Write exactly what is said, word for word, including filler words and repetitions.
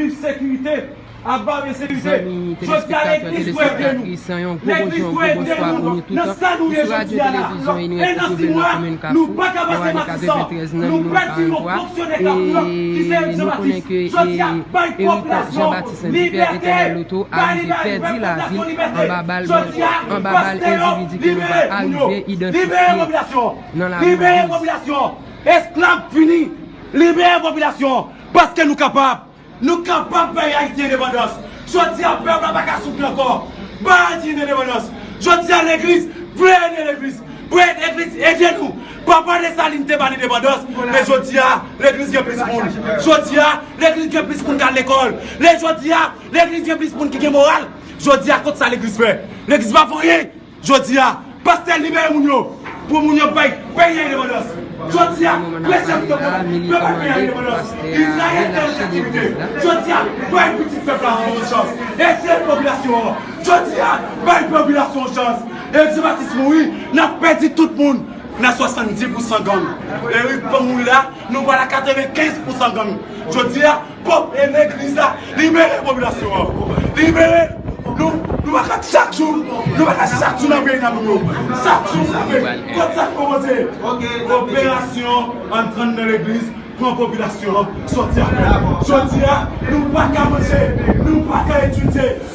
viv sekirite, ap ba w ensekirite. Jodi a, legliz dwe ede nou. Legliz dwe ede nou nan sa nou ye jodi a la. E nan sis mwa, nou pa ka pase Matisan. Nou pèdi yon fonksyonè k ap nan ki se Jean Baptiste. Jodi a, bay popilasyon libète, bay libète, bay popilasyon libète. Jodi a, pastè yo, libere moun yo. Libere popilasyon. Libere popilasyon. Esklav fini. Libere popilasyon. Paske nou kapab. Nou kapab bay Ayiti endepandans. Jodi a, pèp la pa ka soufri ankò. Bay Ayiti endepandans. Jodi a, legliz vle ede legliz. Vle ede legliz ede nou. Papa Desalin te ba n endepandans. Men jodi a, legliz gen plis moun. Jodi a, legliz gen plis moun k al lekòl. Le jodi a, legliz gen plis moun ki gen moral. Jodi a, kot sa legliz fè? Legliz pa fè anyen. Jodi a, pastè libere moun yo. Pou moun yo bay peyi a endepandans. Jodi a, prezidan Trump yo pa bay peyi a endepandans. Izrayèl te an kaptivite. Jodi a, bay pitit pèp la yon chans. Ede popilasyon an. Jodi a, bay popilasyon yon chans. Egzanp Batis mouri, n ap pèdi tout moun. Nan swasanndis pousan gang. Erik Pam mouri la, nou pral a katrevenkenz pousan gang. Jodi a, pòp e legliz la, libere popilasyon an. Libere. Nou, nou pa ka chak jou, nou pa ka chak jou nan peyi nan moun yo. Chak jou nou tape. Kot sa k kòmanse? Operasyon antre nan legliz, pran popilasyon an, sòti avè l. Jodi a, nou pa ka manje, nou pa ka etidye.